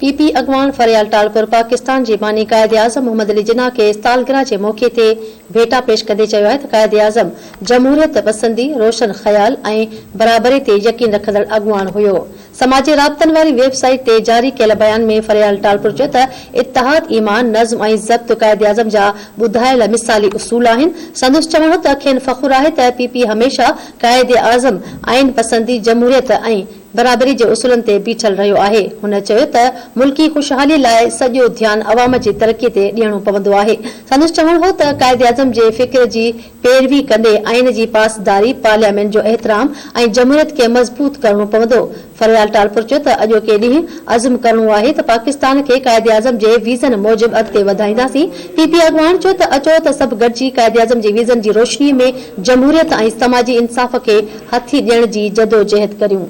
P P اڳواڻ فريال ٽالپر پاڪستان جي باني قائداعظم محمد علي جناح کي سالگرهه جي موقعي تي ڀيٽا پيش ڪندي چيو آهي ته قائداعظم جمهوريت پسندي، روشن خيال ۽ برابري تي يقين رکندڙ اڳواڻ هيو. سماجي رابطن واري ويب سائيٽ تي جاري ڪيل بيان ۾ فريال ٽالپر چيو ته اتحاد، ايمان، نظم ۽ ضبط قائداعظم جا ٻڌايل مثالي اصول آهن. سندس چوڻ هو ته کين فخر آهي ته پي پي هميشه قائداعظم، آئين پسندي، جمهوريت ۽ برابري جي اصولن تي بيٺل رهيو آهي. هن چيو ته ملڪي خوشحالي لاء سڄو ڌيان عوام جي ترقي تي ڏيڻو پوندو آهي. سندس چوڻ هو ته قائداعظم جي فڪر جي پيروي ڪندي آئين جي پاسداري، پارليامينٽ جو احترام ۽ جمهوريت کي مضبوط ڪرڻو پوندو. فريال ٽالپر چيو ته اڄوڪي ڏينهن عزم ڪرڻو آهي ته پاڪستان کي قائداعظم جي ويزن موجب اڳتي وڌائينداسين. پي پي اڳواڻ چيو ته اچو ته سڀ گڏجي قائداعظم جي ويزن جي روشني ۾ جمهوريت ۽ سماجي انصاف کي هٿي ڏيڻ جي جدوجهد ڪريون.